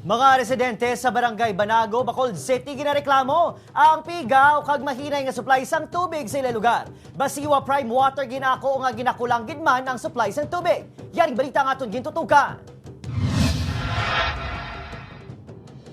Mga residente sa Barangay Banago, Bacolod City, ginareklamo ang pigaw kag mahinay nga supply sang tubig sa ilang lugar. Basiwa Prime Water ginako nga ginakulang gid man ang supply sang tubig. Yaring balita nga aton gintutukan.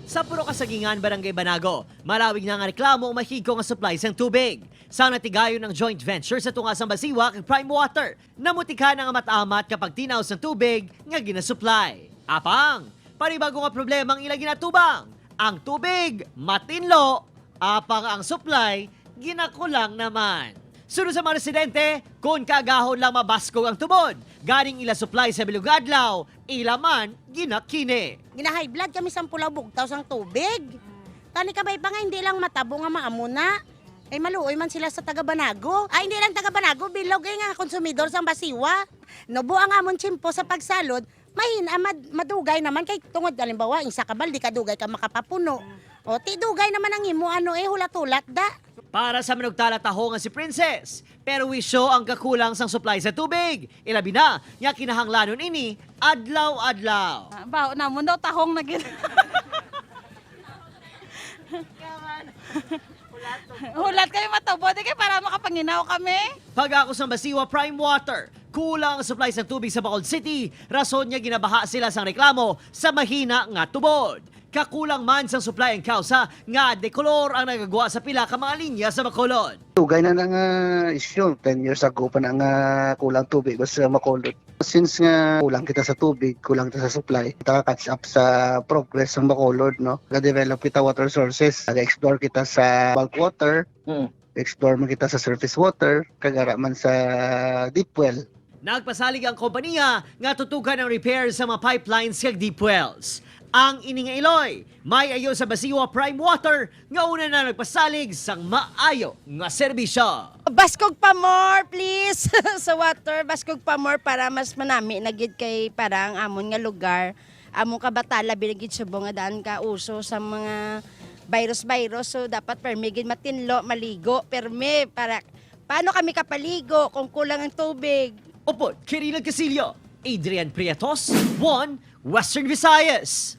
Sa Puro Kasagingan, Barangay Banago, malawig na nga reklamo ang mahigko nga supply sang tubig. Sa natigayon ng joint venture sa tunga sang Basiwa kag Prime Water, namutika na nga matamat kapag tinaw sang tubig nga ginasupply. Apang, panibago nga problema ang ilang ginatubang. Ang tubig, matinlo, apang ang supply, ginakulang naman. Sunod sa mga residente, kung kagahon lang mabaskog ang tubod, galing ila supply sa bilog adlaw, ila man ginakini. Gina-high blood kami sa Pulaw bugtaw sang tubig. Tani kabay pa nga hindi lang matabo nga maamuna. Ay maluoy man sila sa taga Banago. Ay hindi lang taga Banago, bilog ay nga konsumidor sang Basiwa. Nubo ang amon tiyempo sa pagsalod, mahin madugay naman kay tungod halimbawa isa ka baldi kadugay ka makapapuno. O ti dugay naman ang imo ano eh hulat-hulat da. Para sa manugtala taho nga si Princess, pero wisyo ang kakulang sang supply sa tubig. Ilabi na, nga kinahanglanon ini, adlaw-adlaw. Ah, Baho na mo daw tahong na gid. Hulat kayo matubod kay para makapanginaw kami. Pag ako sa Basiwa Prime Water, kulang ang supply sa tubig sa Bacolod City, rason niya ginabaha sila sang reklamo sa mahina nga tubod. Kakulang man sang supply ang kausa nga dekolor ang nagagawa sa pila ka mga linya sa Bacolod. Dugay na nga issue, 10 years ago pa na nga kulang tubig basta Macolod. Since nga kulang kita sa tubig, kulang kita sa supply, kita catch up sa progress ng Bacolod, no? Ga-develop kita water sources, ga-explore kita sa bulk water, explore man kita sa surface water, kagara man sa deep well. Nagpasalig ang kompanya nga tutukan ang repair sa mga pipelines kag deep wells. Ang ini nga iloy, may ayo sa Basiwa Prime Water nga una na nagpasalig sang maayo nga serbisyo. Baskog pa more, please. Sa water, baskog pa more para mas manami na gid kay para ang amon nga lugar. Among kabatala binagid subong nga daan ka uso sa mga virus-virus. So dapat permi gid matinlo, maligo, permi para paano kami kapaligo kung kulang ang tubig. Upod, Kirila Casillo, Adrian Prietos, 1 Western Visayas.